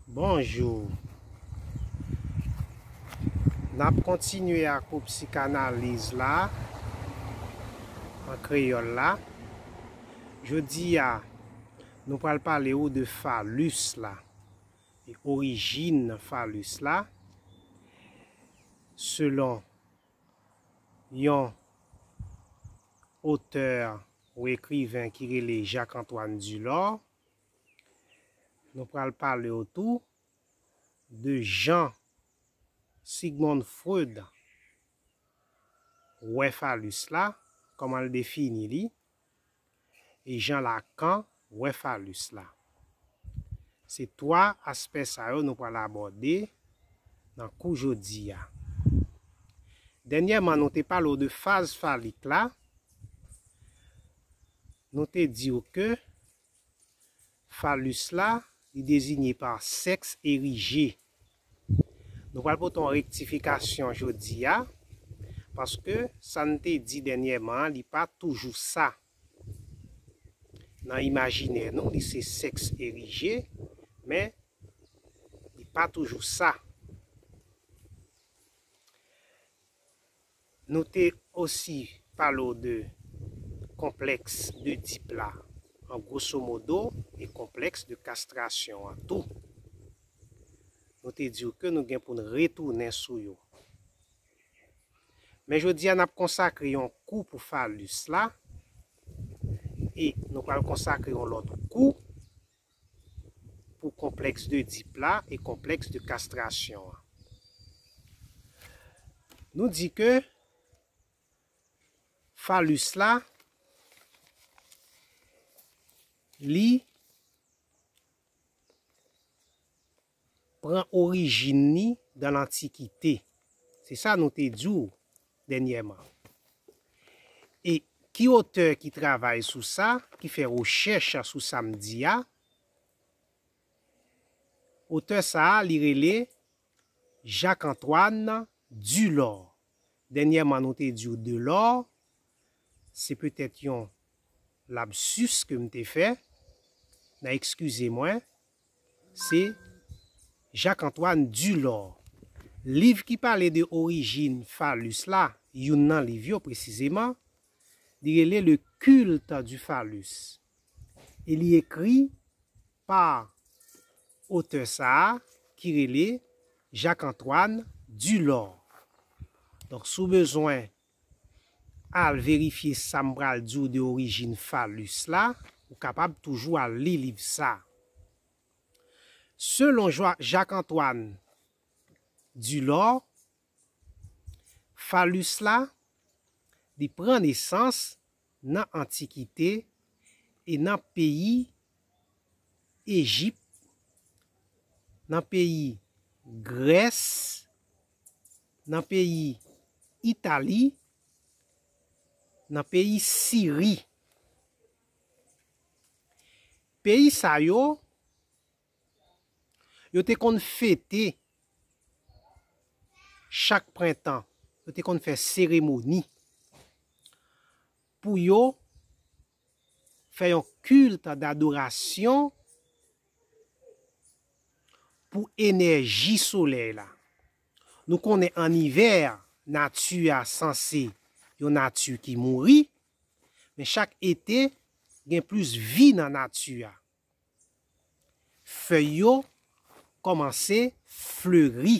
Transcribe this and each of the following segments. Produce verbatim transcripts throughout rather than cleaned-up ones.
Bonjou. N ap kontinye ak ou psikanaliz la, an kreyòl la. Jodi a, nou pral pale ou de falis la, e orijin falis la, selon yon otè ou ekriven ki rele Jacques Antoine Dulor. Nou pral pale w tou de jan Sigmund Freud wè falis la, kòman l defini li, e jan Lacan wè falis la. Se twa aspè sa yo nou pral abòde nan kou jodi a. Dènyèman, nou te pale w de faz falik la. Nou te di w ke falis la, li dezinye pa sèks erije. Nou pral pote yon rektifikasyon jodi a, paske sa n te di dènyèman an, li pa toujou sa. Nan imajinè nou, li se sèks erije, men li pa toujou sa. Nou te osi pale w de konplèks de Oedip la, an gwoso modo, e konplèks de kastrasyon an tou. Nou te di w ke nou gen pou n retounen sou yo. Men jodi a, n ap konsakre yon kou pou falis la, e nou pral konsakre yon lòt kou pou konplèks de Oedip la e konplèks de kastrasyon an. Nou di ke falis la, li pran orijin li dan lantikite. Se sa nou te di w dènyèman. E ki otè ki travay sou sa, ki fè rechèch sou sa m di a? Otè sa a, li rele Jacques Antoine Dulor. Dènyèman, nou te di w Delor. Se petèt yon lapsis ke m te fè. N a ekskize mwen. Se Jacques Antoine Dulor. Liv ki pale de orijin falis la, youn nan liv yo presizeman, li rele Le Culte du Phallus. E li ekri pa otè sa a ki rele Jacques Antoine Dulor. Donk, si w bezwen al verifye sa m pral di w de orijin falis la, ou kapab toujou al li liv sa. Selon Jwa-, Jacques Antoine Dulor, falis la, li pran nesans nan antikite e nan peyi Ejip, nan peyi Grès, nan peyi Itali, nan peyi Siri. Peyi sa yo, yo te konn fete chak prentan, yo te konn fè seremoni pou yo fè yon kilt dadorasyon pou enèji solèy la. Nou konnen an ivè, nati a sanse yon nati ki mouri, men chak ete gen plis vi nan nati a. Fèy yo kòmanse fleri.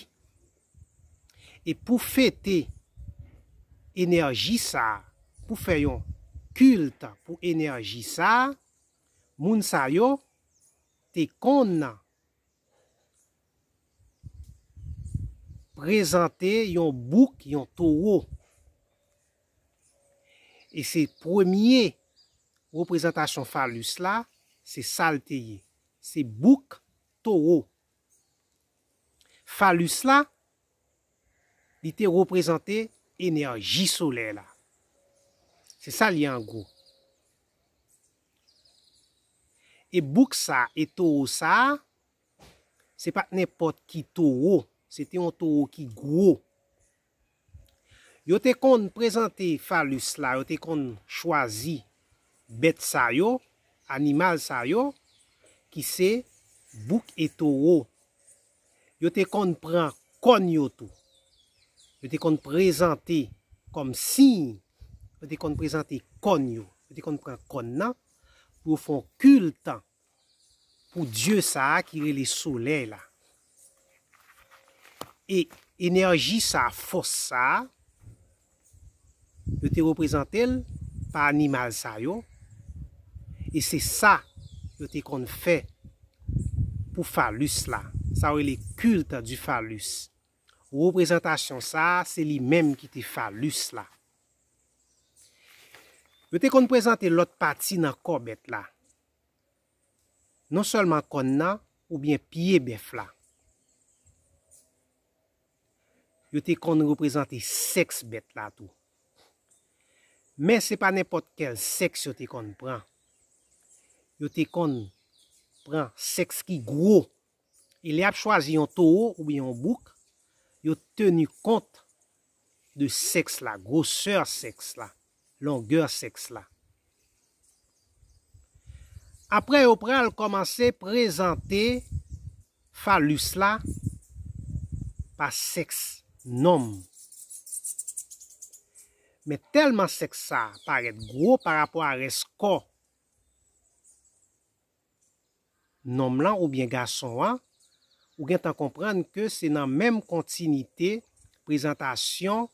E pou fete enèji sa a, pou fè yon kilt pou enèji sa a, moun sa yo te konn prezante yon bouk, yon towo. E se premye reprezantasyon falis la, se sa l te ye. Se bouk towo. Falis la, li te reprezante enèji solèy la. Se sa l ye an gwo. E bouk sa, e towo sa, se pa t nenpòt ki towo. Se te yon towo ki gwo. Yo te konn prezante falis la, yo te konn chwazi bèt sa yo, animal sa yo, ki se bouk e towo. Yo te konn pran kòn yo tou. Yo te konn prezante kòm siy, yo te konn prezante kòn yo. Yo te konn pran kòn nan pou yo fè yon kilt pou dye sa a ki rele solèy la. E enèji sa a, fòs sa a, yo te reprezante l pa animal sa yo. E se sa yo te konn fè pou Phalus la. Sa yo rele culte du Phalus. Reprezantasyon sa a, se li menm ki te Phalus la. Yo te konn prezante lòt pati nan kò bèt la. Non sèlman kòn nan oubyen pye bèf la. Yo te konn reprezante sèks bèt la tou. Men se pa nenpòt kèl sèks yo te konn pran. Yo te konn pran sèks ki gwo. E lè y ap chwazi yon towo oubyen yon bouk, yo teni kont de sèks la, gwosè sèks la, longè sèks la. Apre, yo pral kòmanse prezante Phalus la pa sèks nonm. Men tèlman sèks sa a parèt gwo pa rapò a rès kò nonm lan oubyen gason an, ou gentan konprann ke se nan menm kontinite prezantasyon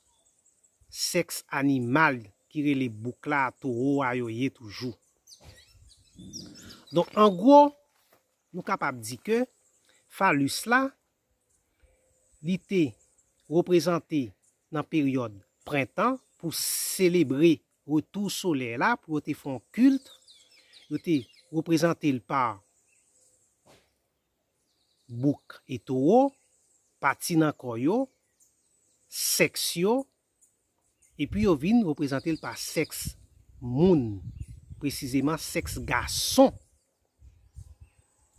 sèks animal ki rele bouk la, towo a yo ye toujou. Donk, an gwo, nou kapab di ke Phalus la, li te reprezante nan peryòd prentan pou selebre retou solèy la, pou yo te fè yon kilt, yo te reprezante l pa bouk e towo, pati nan kò yo, sèks yo, epi yo vin reprezante l pa sèks moun, presizeman sèks gason,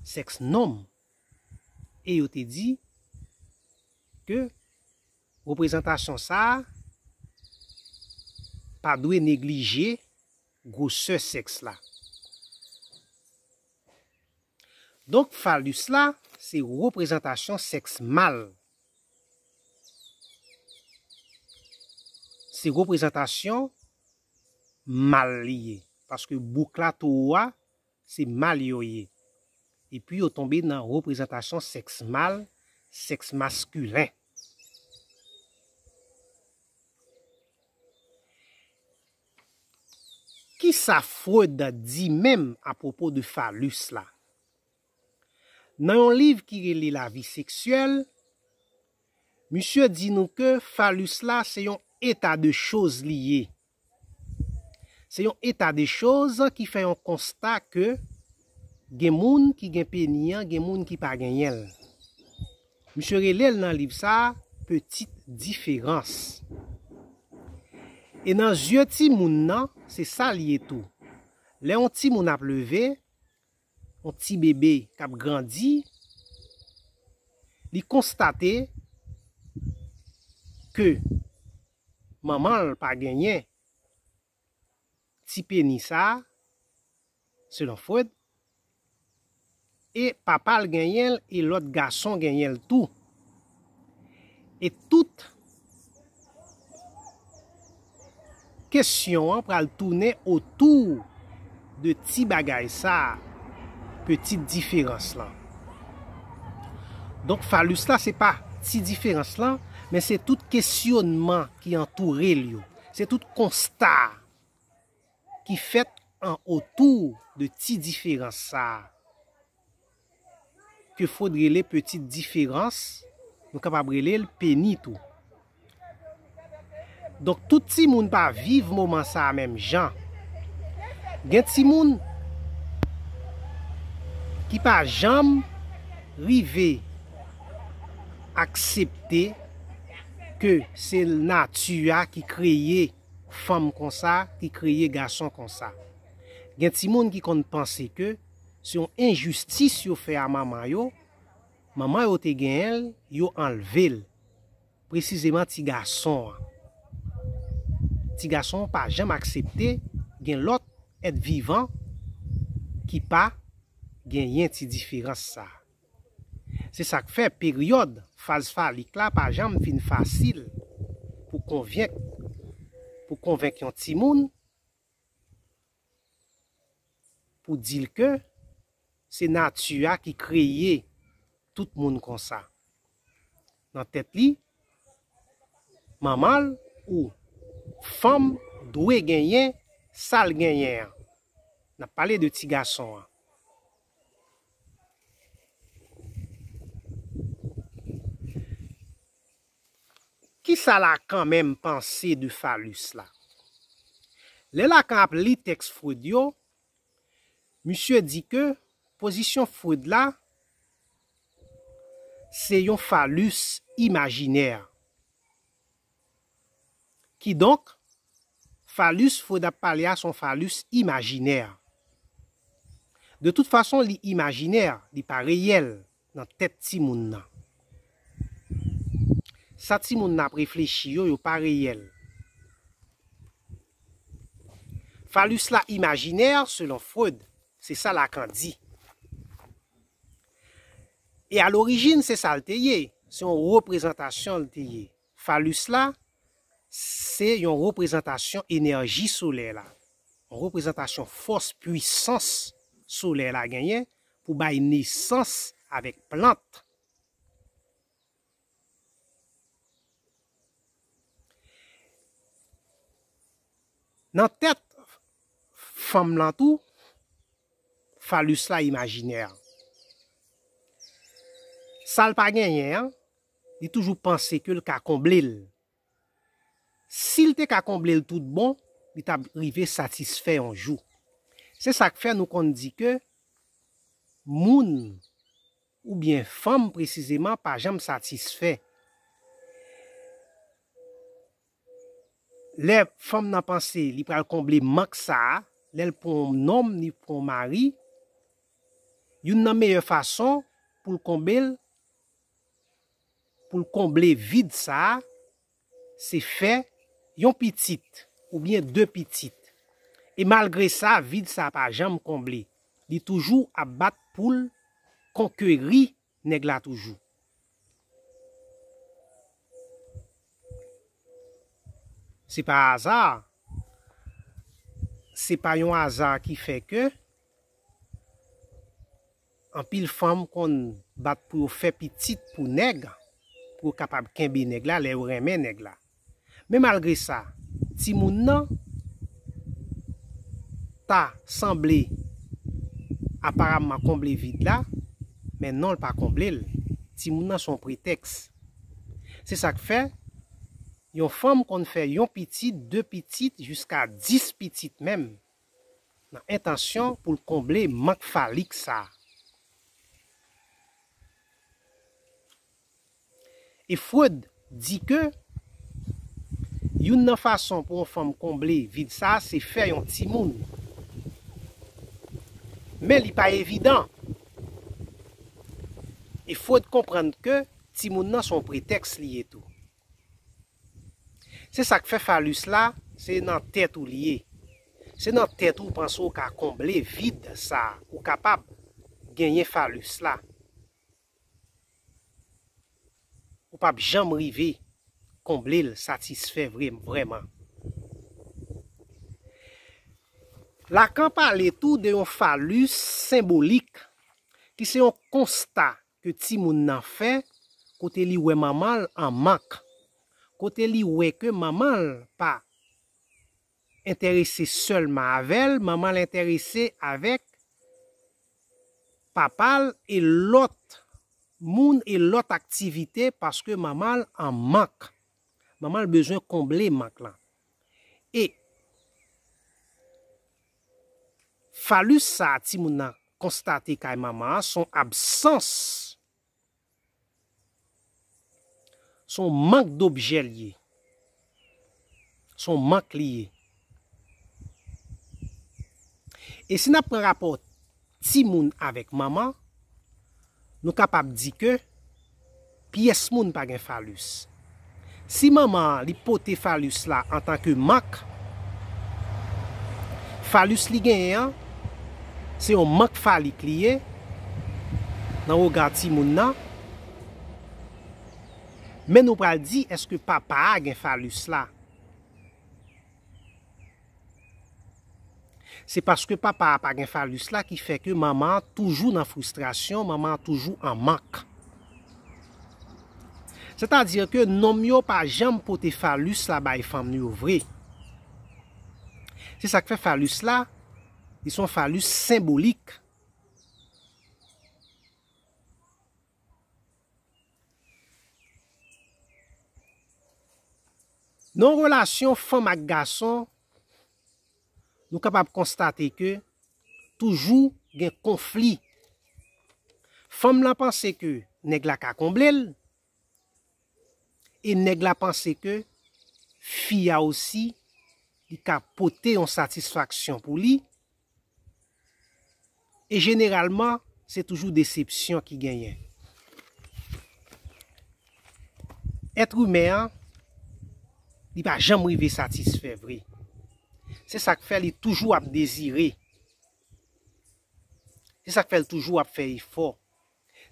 sèks nonm. E yo te di ke reprezantasyon sa a pa dwe neglije gwosè sèks la. Donk, Phalus la, se reprezantasyon sèks mal. Se reprezantasyon mal li ye. Paske bouk la, towo a, se mal yo ye. Epi yo tonbe nan reprezantasyon sèks mal, sèks maskilen. Kisa Freud di menm apwopo de Phalus la? Nan yon liv ki rele La vie sexuelle, misye di nou ke Phalus la se yon eta de choz li ye. Se yon eta de choz ki fè yon konsta ke gen moun ki gen peni an, gen moun ki pa genyen l. Misye rele l nan liv sa a, petite différence. E nan zye timoun nan, se sa l ye tou. Lè yon timoun ap leve, yon ti bebe k ap grandi, li konstate ke manman l pa genyen ti peni sa a, selon Freud, e papa l genyen l, e lòt gason genyen l tou. E tout kesyon an pral tounen otou de ti bagay sa a, petite différence lan. Donk, Phalus la, se pa ti diferans lan, men se tout kesyonman ki antoure l yo. Se tout konsta ki fèt an otou de ti diferans sa a. Ke Freud rele petite différence, nou kapab rele l peni tou. Donk, tout timoun pa viv moman sa a menm jan. Gen timoun ki pa janm rive aksepte ke se nati a ki kreye fanm konsa, ki kreye gason konsa. Gen timoun ki konn panse ke se yon enjistis yo fè a manman yo, manman yo te genyen l, yo anlve l. Presizeman ti gason an. Ti gason an pa janm aksepte gen lòt èt vivan ki pa genyen ti diferans sa a. Se sa k fè peryòd faz falik la pa janm fin fasil pou konvenk, pou konvenk yon timoun pou di l ke se nati a ki kreye tout moun konsa. Nan tèt li, manman l ou fanm dwe genyen sa l genyen an. N ap pale de ti gason an. Kisa Lacan menm panse de Falus la? Lè Lacan ap li tèks Freud yo, misye di ke pozisyon Freud la se yon Falus imajinè. Kidonk, Falus Freud ap pale a se yon Falus imajinè. De tout fason, li imajinè, li pa reyèl nan tèt timoun nan. Sa timoun nan ap reflechi yo, yo pa reyèl. Falus la imajinè, selon Freud, se sa Lacan di. E a lorijin, se sa l te ye, se yon reprezantasyon l te ye. Falus la, se yon reprezantasyon enèji solèy la, yon reprezantasyon fòs, pwisans solèy la genyen pou bay nesans avèk plant. Nan tèt fanm lan tou, Falus la imajinè. Sa l pa genyen an, li toujou panse ke l ka konble l. Si l te ka konble l tout bon, li t ap rive satisfè yon jou. Se sa k fè nou konn di ke moun oubyen fanm presizeman pa janm satisfè. Lè fanm nan panse li pral konble mank sa a, lè l pran yon nonm, li pran yon mari, youn nan meyè fason pou l konble l, pou l konble vid sa a, se fè yon pitit oubyen de pitit. E malgre sa, vid sa a pa janm konble. Li toujou ap bat pou l konkeri nèg la toujou. Se pa aza. Se pa yon aza ki fè ke anpil fanm konn bat pou yo fè pitit pou nèg, pou yo kapab kenbe nèg la lè yo renmen nèg la. Men malgre sa, timoun nan ta sanble aparamman konble vid la, men non, l pa konble l. Timoun nan se yon pretèks. Se sa k fè, yon fanm konn fè yon pitit, de pitit, jiska dis pitit menm, nan entansyon pou l konble mank falik sa a. E Freud di ke youn nan fason pou yon fanm konble vid sa a, se fè yon timoun. Men li pa evidan. E Freud konprann ke timoun nan se yon pretèks li ye tou. Se sa k fè Falus la, se nan tèt ou li ye. Se nan tèt ou w panse w ka konble vid sa a, ou kapab genyen Falus la. Ou p ap janm rive konble l satisfè vre, vrèman. Lacan pale tou de yon Falus senbolik, ki se yon konsta ke timoun nan fè kote li wè manman l an mank, kote li wè ke manman l pa enterese sèlman avè l, manman l enterese avèk papa l e lòt moun e lòt aktivite paske manman l an mank. Manman l bezwen konble mank lan. E Falus sa a timoun nan konstate kay manman an, se yon absans, se yon mank dobjè l ye. Se yon mank li ye. E si n ap pran rapò timoun avèk manman, nou kapab di ke pyès moun pa gen Falus. Si manman an, li pote Falus la antanke mank, Falus li genyen an, se yon mank falik li ye, nan rega timoun nan, Men nou pral di, èske papa a gen falis la? Se paske papa a pa gen falis la ki fè ke manman an toujou nan fristrasyon, manman an toujou an mank. Sètadi ke nonm yo pa janm pote falis la bay fanm yo vre. Se sa k fè falis la, li se yon falis senbolik. Nan yon relasyon fanm ak gason, nou kapab konstate ke toujou gen konfli. Fanm lan panse ke nèg la ka konble l, e nèg la panse ke fi a osi, li ka pote yon satisfaksyon pou li. E jeneralman, se toujou desepsyon ki genyen. Èt imen an, li pa janm rive satisfè vre. Se sa k fè li toujou ap dezire. Se sa k fè l toujou ap fè efò.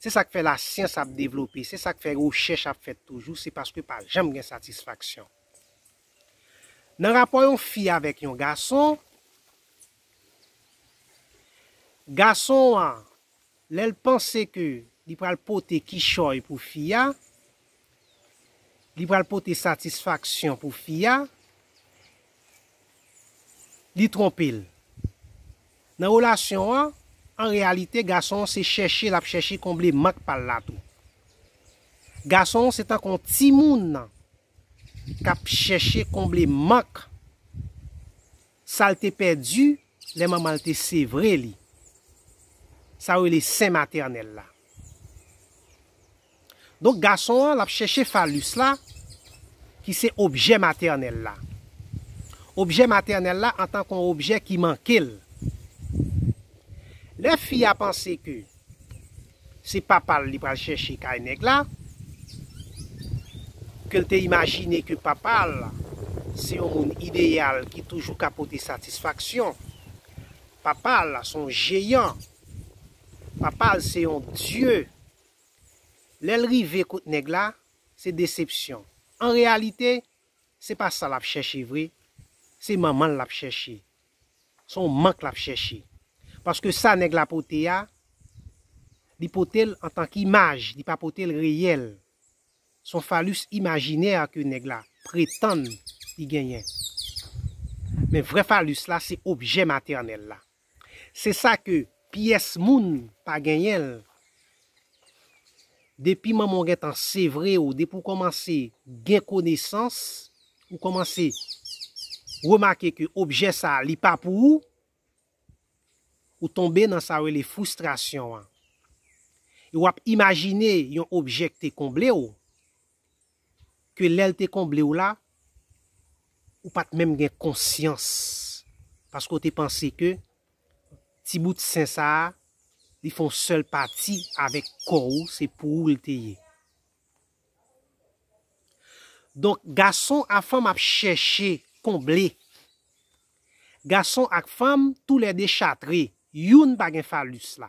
Se sa k fè lasyans ap devlope. Se sa k fè rechèch ap fèt toujou. Se paske pa janm gen satisfaksyon. Nan rapò yon fi avèk yon gason, gason an, lè l panse ke li pral pote kichòy pou fi a, li pral pote satisfaksyon pou fi a, li twonpe l. Nan relasyon an, an reyalite, gason an se chèche, l ap chèche konble mank pa l la tou. Gason an se tankou yon timoun k ap chèche konble mank sa l te pèdi lè manman l te sevre li. Sa yo rele sen matènèl la. Donk, gason an, l ap chèche falis la, ki se objè matènèl la. Objè matènèl la antanke yon objè ki manke l. Lè fi a panse ke se papa l li pral chèche kay nèg la, ke l te imajine ke papa l se yon moun ideyal ki toujou ka pote satisfaksyon. Papa l se yon jeyan. Papa l se yon dye. Lè l rive kot nèg la, se desepsyon. An reyalite, se pa sa l ap chèche vre, se manman l l ap chèche. Se yon mank l ap chèche. Paske sa nèg la pote a, li pote l antanke imaj, li pa pote l reyèl. Se yon falis imajinè ke nèg la pretann li genyen. Men vrè falis la, se objè matènèl la. Se sa ke pyès moun pa genyen l. Depi manman w gentan sevre w, depi w kòmanse gen konesans, ou kòmanse remake ke objè sa a, li pa pou ou, ou tonbe nan sa yo rele fristrasyon an. E w ap imajine yon objè ki te konble w, ke lè l te konble w la, ou pa t menm gen konsyans. Paske w te panse ke ti bout sen sa a, li fè yon sèl pati avèk kò w, se pou ou l te ye. Donk, gason ak fanm ap chèche konble. Gason ak fanm, toulède chatre. Youn pa gen falis la.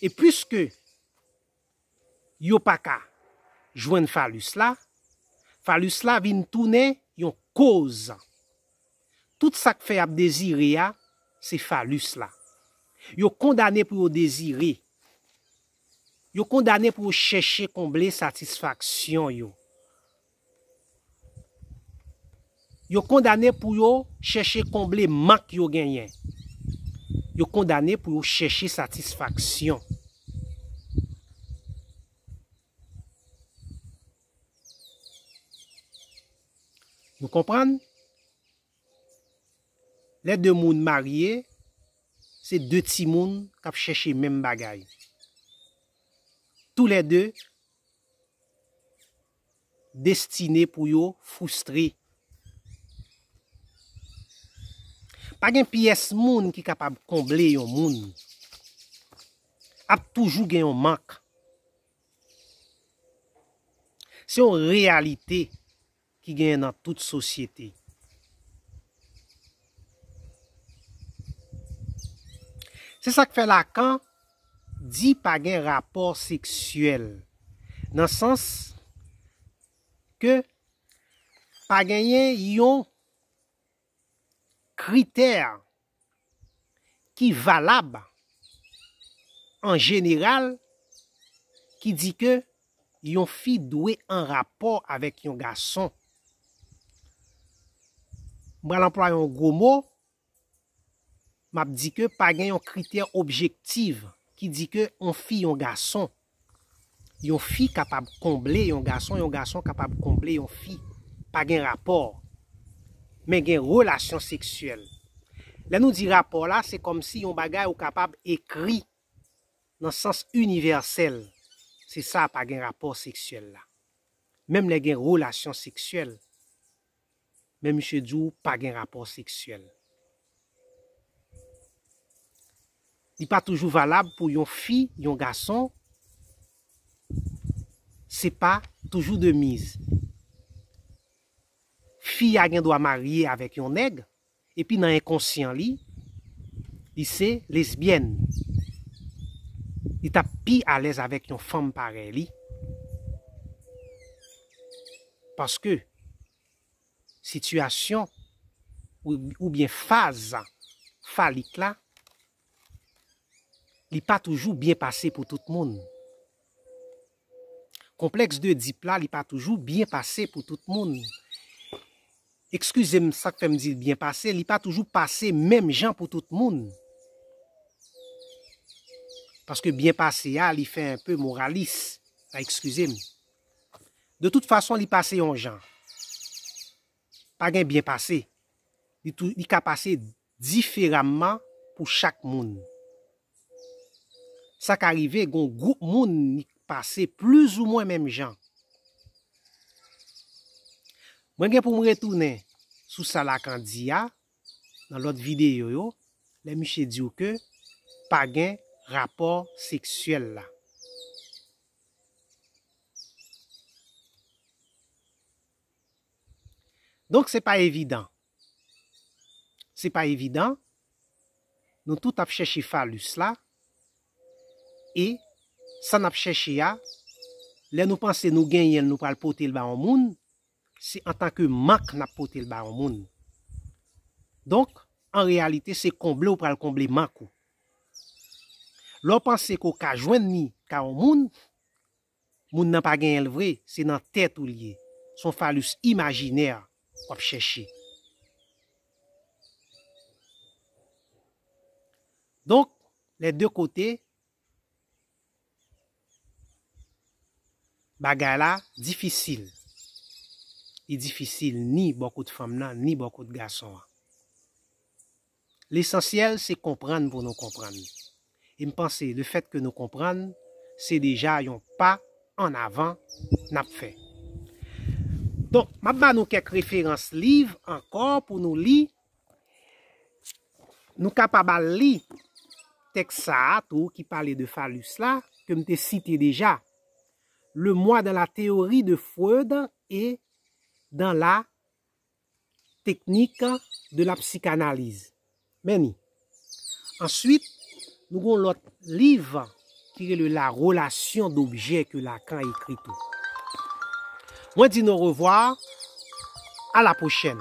E piske yo pa ka jwenn falis la, falis la vin tounen yon koz. Tout sa k fè y ap dezire a, se falis la. Yo kondane pou yo dezire. Yo kondane pou yo chèche konble satisfaksyon yo. Yo kondane pou yo chèche konble mank yo genyen. Yo kondane pou yo chèche satisfaksyon. Nou konprann? Lè de moun marye, se de timoun k ap chèche menm bagay. Toulède destine pou yo fristre. Pa gen pyès moun ki kapab konble yon moun. Ap toujou gen yon mank. Se yon reyalite ki genyen nan tout sosyete. Se sa k fè Lacan di pa gen rapò seksyèl. Nan sans ke pa genyen yon kritè ki valab an jeneral ki di ke yon fi dwe an rapò avèk yon gason. M pral anplwaye yon gwo mo, m ap di ke pa gen yon kritè objektif ki di ke yon fi, yon gason, yon fi kapab konble yon gason, yon gason kapab konble yon fi. Pa gen rapò, men gen relasyon seksyèl. Lè nou di rapò la, se kòmsi yon bagay ou kapab ekri nan sans inivèsèl. Se sa, pa gen rapò seksyèl la. Menm lè gen relasyon seksyèl, men misye di w pa gen rapò seksyèl. Li pa toujou valab pou yon fi, yon gason, se pa toujou de miz. Fi a gen dwa marye avèk yon nèg, epi nan enkonsyan li, li se lesbyèn. Li t ap pi alèz avèk yon fanm parèy li. Paske sitiyasyon ou, oubyen faz falik la, li pa toujou byen pase pou tout moun. Konplèks de Edip la, li pa toujou byen pase pou tout moun. Eskize m, sa k fè m di l byen pase, li pa toujou pase menm jan pou tout moun. Paske byen pase a, li fè enpe moralis. A, eskize m. De tout fason, li pase yon jan. Pa gen byen pase. Li tou, li ka pase diferaman pou chak moun. Sa ka rive gen yon gwoup moun li pase plizoumwen menm jan. Mwen gen pou m retounen sou sa Lacan di a nan lòt videyo yo, lè misye di w ke pa gen rapò seksyèl la. Donk, se pa evidan. Se pa evidan. Nou tout ap chèche falus la. E sa n ap chèche a, lè nou panse nou genyen l, nou pral pote l ba yon moun, se antanke mank n ap pote l ba yon moun. Donk, an reyalite, se konble w pral konble mank ou. Lè w panse ke w ka jwenn li ka yon moun, moun nan pa genyen l vre, se nan tèt ou l ye. Se yon falus imajinè w ap chèche. Donk, lè de kote, bagay la difisil. Li difisil ni bò kot fanm nan, ni bò kot gason an. Lesansyèl, se konprann pou nou konprann. E m panse, lefètke nou konprann, se deja yon pa an avan n ap fè. Donk, m ap ba nou kèk referans liv ankò pou nou li. Nou kapab al li tèks sa a tou ki pale de falus la, ke m te site deja. Le moi dans la théorie de Freud et dans la technique de la psychanalyse. Men ni. Answit, nou gen yon lòt liv ki rele La relation d'objet ke Lacan ekri tou. Mwen di nou orevwa, a la pwochèn.